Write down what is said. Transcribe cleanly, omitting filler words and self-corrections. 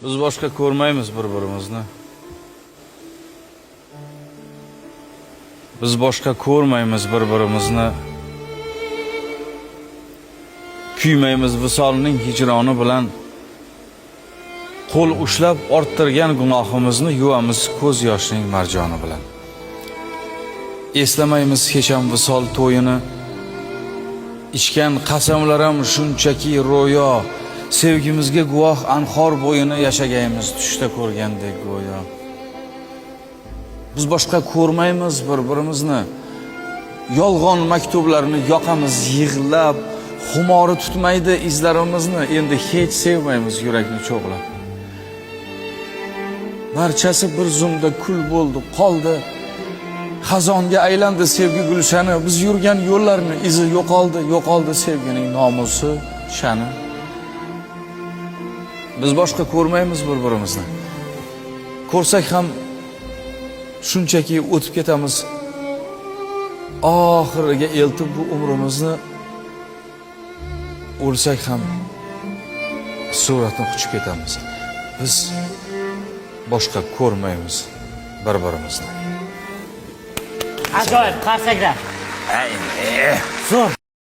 Biz boshqa ko'rmaymiz bir-birimizni. Biz boshqa ko'rmaymiz bir-birimizni. Kuymaymiz visolning hijroni bilan. Qo'l ushlab orttirgan gunohimizni yuvamiz ko'z yoshining marjoni bilan. Eslamaymiz hech ham visol to'yini. Ichgan qasamlaram shunchaki ro'yo. Sevgimizga guvoh anhor bo'yini yashagaymiz tushda ko'rgandek go'yo. Biz boshqa ko'rmaymiz bir-birimizni. Yolg'on maktublarni yoqamiz yig'lab, xumori tutmaydi izlarimizni, endi hech sevmaymiz yurakni cho'g'lab. Barchasi bir zumda kul bo'ldi, qoldi. Xazonga aylandi sevgi gulshani, biz yurgan yo'llarni izi yo'qoldi, yo'qoldi sevgining nomusi, sha'ni. Biz boshqa ko'rmaymiz bir-birimizni. Ko'rsak ham shunchaki o'tib ketamiz. Oxiriga eltib bu umrimizni o'lsak ham suratni quchib ketamiz. Biz boshqa ko'rmaymiz bir-birimizni. Ajoyib, qarsaklar. Zo'r.